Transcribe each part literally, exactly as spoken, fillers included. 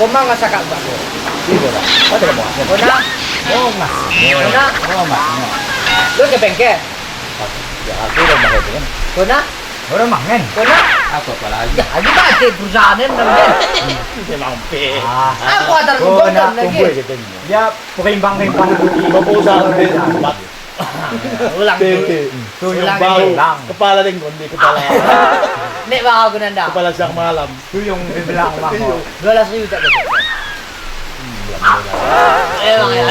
Manga sakak bak ko. Ido lah. Ada lah bongas. Kona. Bongas. Kona. Bongas. Lu ke bengke? Ya, aku udah mau itu kan. Kona. Orang mangen. Kona. Aku apa lagi? Ya, lagi mati perusahaan em namanya. Dia mampe. Ah. Aku atar kona, kona lagi. Kumpul kita ini. Ya, perimbang-rimbang. Bapak usaha lebih empat. Ulang. Tete. Tuyung ulang bau. Kepala deng kondi kepala. Nek bau aku nanda. Kepala siang malam. Tuyung dibelang bang. Iyo. Dua belas ribu tak dapat. Eh, bang, ya.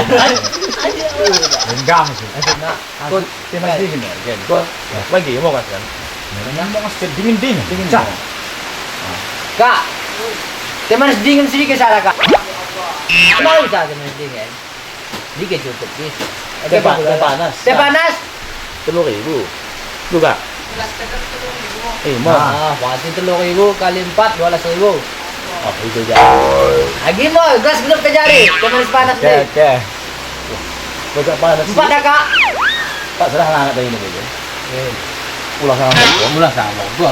Genggam sih. Eh, nah. Kau tema dingin ya, Gen. Kau lagi mau kan? Yang mau ngasih dingin-dingin. Dingin. Kak. Tema dingin sedikit salah, Kak. Kenapa bisa tema dingin? Dike cukup, ki. Teh pa-, teh panas. Teh panas. Tellu ribu. Lu, Kak? Gelas teh tellu ribu. Eh, mo. Ah, berarti tellu ribu kali empat, dua belas ribu. Oh, itu aja. Lagi mo, gas genep ke jari. Teh manis panas deh. Oke, oke. Bocah panas. Empat dah, Kak. Tak serah anak tadi ini, Bego. Eh. Ulah sama. Ulah sama, Bego.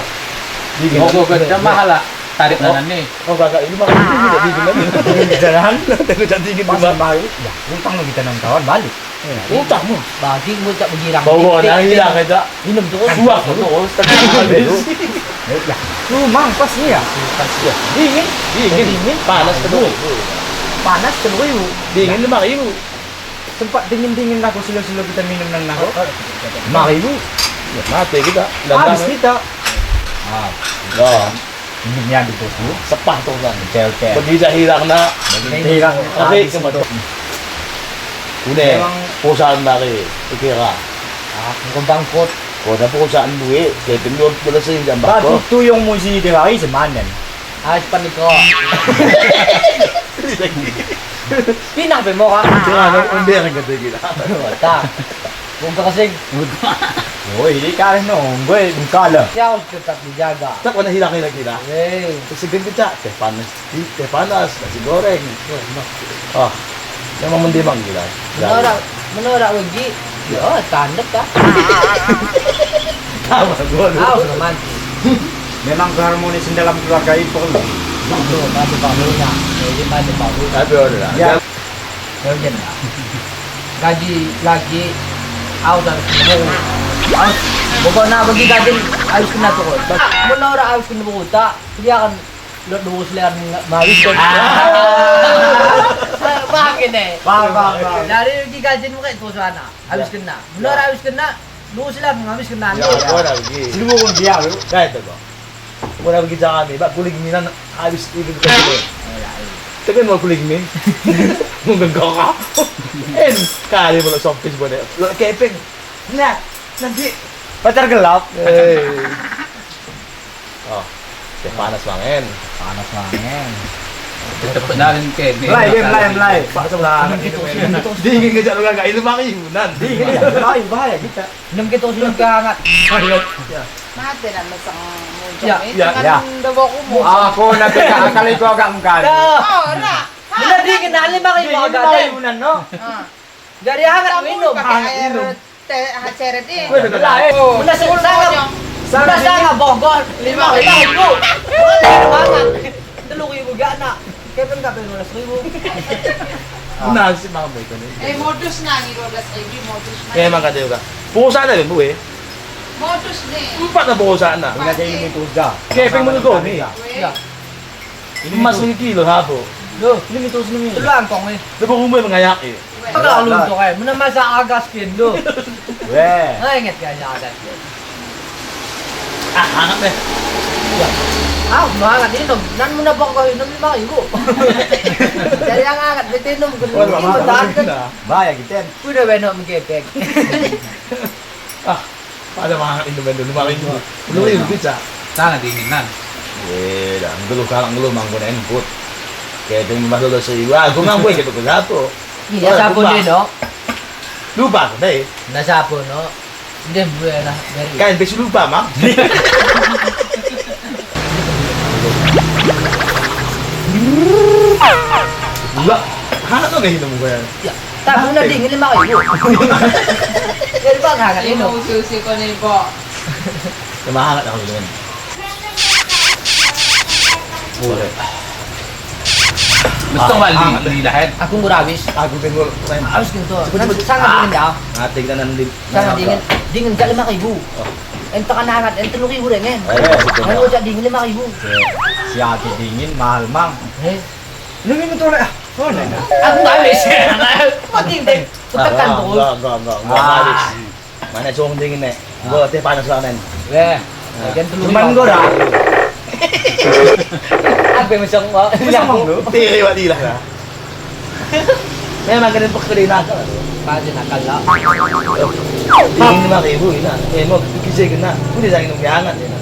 Dingin. Bego, bego, mahal lah. Tarik tangan ni. Oh, kakak ini mah dingin, tidak dingin lagi. Jalan, tidak dingin. Pas kemarin, ya, utang lagi tanam kawan balik. Utang mu. Bagi mu cak begirang. Bawa nang hilang aja. Minum terus. Buah terus. Ya, ya. Memang pas ni ya. Pas ya. Dingin. Dingin. Dingin. Panas terus. Panas terus. Dingin lima ribu. Sempat dingin-dingin lah, silo-silo kita minum nang nako. Lima ribu. Ya, mate kita. Habis kita. Ah. Ya. Ini ni adu tuh. Sepah tuh kan. Oke, oke. Bagi jahirang na. Bagi jahirang. Oke, habis kemana? Itu. Une, memang perusahaan dari, kira. Ah, engko bangkrut. Kau ada perusahaan duit, kepeng dua belas ribu jam bangkrut. Batu tuyung musi di hari semanen. Habis panik kau. Pinah pe mo, Kak. Kira ada ember kata gila. Otak. Bungka kasing. Oh, ini kali no, gue bengkala. Ya, harus tetap dijaga. Tak pernah hilang lagi dah. Weh. Terus segan kita, teh panas, di, teh panas, nasi goreng. Oh, yang mau mending gila. Menora, menora wegi. Ya, tandek dah. Sama gua dulu. Aus romantis. Memang keharmonisan dalam keluarga itu perlu. Betul, kata Pak Boy. Jadi kata Pak Boy. Tapi udah lah. Ya. Kau jen lah. Gaji lagi, aus harus nemu. Aus, pokokna bagi gaji harus kena terus. Mun ora harus kena berutak, dia akan lot terus lian mawis kan. Ah. Paham kene? Paham, paham, paham. Dari bagi gaji mereka terus anak, harus kena. Mun ora harus kena, terus lian mawis kena. Ya, ya. Ora bagi. Seluruh dia, lu. Kayak itu kok. Ora bagi jangan ni, bak kuling minan habis itu. Tapi mau kuling min. Mungkin kau. En, kali belok sopis boleh. Lo kepeng. Nah, nanti pacar gelap. Eh. Oh, teh panas mangen. Panas mangen. Cepet nalin ke. Mulai, mulai, mulai. Pak sebelah. Dingin ngejak lu kagak, ini mangen. Nanti. Dingin, mulai, bahaya kita. Minum kita, minum ke hangat. Ya. Mate nak meseng muncung ini dengan debok umur. Aku nak kali itu agak enggan. Oh, ora. Bener dingin, nah, lima ribu agak deh. Lima ribu nan, no. Ah. Jadi hangat minum. Pakai air teh, ah, ceret ini. Weh, bener lah, eh. Bener sanga, bener sanga bogor, lima ribu. Boleh, hangat. Tellu ribu gak, nak. Kepeng gak dua belas ribu. Nasib mambe itu ni. Eh, modus nang dua belas ribu, modus nang. Memang kata juga. Pulsa ada kan, Bu, eh? Modus ni. Empat na pulsa na. Punya saya ini pulsa. Kepeng menurut kau ni. Weh. Emas ini kilo sabo. Loh, ini mitos ini. Tellu angkong ni. Lepas rumah mengayak, eh. Pegal lu tuh, eh. Mena masa agas kin, loh. Weh. Nggak inget kan agas kin. Ah, hangat deh. Ya. Ah, hangat ini, nom. Nan mena pokok ini, nom lima ribu. Jadi yang hangat, bete nom, gendut, oh, ini, hangat. Bahaya, gitu. Udah benok mengkepek. Ah, pada mahal ini bendo lima ribu. Lima ribu bisa. Sana dinginan. Eh, dah, nggeluh kalak nggeluh mangkon enkut. Kepeng mah lolo seribu, aku mah gue gitu ke satu. Iya, sapu deh, no. Lupa aku deh. Nda sapu, no. Ndeh, gue nah, dari. Kan besi lupa, Mang. Enggak. Hana tuh kayak gitu gue. Ya. Tapi udah dingin lima ribu. Jadi bang hangat ini. Ini mau usi-usi kau nih, Pok. Lima hangat aku dingin. Boleh. Tong bali, ah, lila, eh. Aku nggo rawis. Aku pe nggo rawis. Rawis gitu. Cepet, cepet. Sangat dingin dah. Ate kita nanti. Sangat dingin. Dingin jak lima ribu. Oh. En tekanan anget, en tellu ribu deng en. Eh, betul. Kalau jak dingin lima ribu. Si ate dingin mahal, Mang. Eh. Lu minum tuh, Lek. Oh, Lek. Aku nggo rawis. Mati deh. Kutekan terus. Enggak, enggak, enggak, enggak. Wah. Mana song dingin, Nek? Nggo teh panas lah, Nen. Weh, bagian tellu. Cuman nggo dah. Aku yang mesong, Pak. Mesong lu. Tiri wak dilah lah. Memang kena pekede nakal. Pasti nakal lah. Dingin lima ribu ina. Eh, mau kise kena. Udah jangan nunggu anget ina.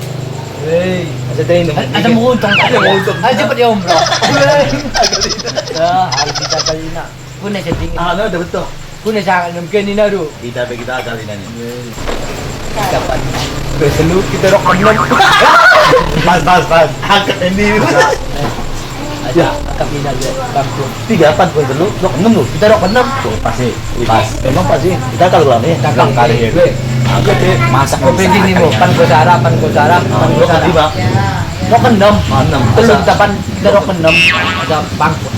Hei. Ada dingin. Ada menguntung. Ada menguntung. Aja cepet ya umroh. Ya, harus kita kali ina. Kuna seding. Ah, no, dah betul. Kuna sangat nemken ina du. Kita pe kita kali ina ni. Kapan? Beselu kita rok enam. Pas, pas, pas. Angkat ini. Ya, angkat ina dia, bangku. Tiga, pan, pan, telu, rok enam lu. Kita rok enam. Oh, pas sih. Pas. Memang pas sih. Kita kalau lama ya. Kita kali ya. Masak. Kopi gini, Bu. Pan kosara, pan kosara, pan kosara. Rok enam. Enam. Telu kita pan, kita rok enam. Ada bangku.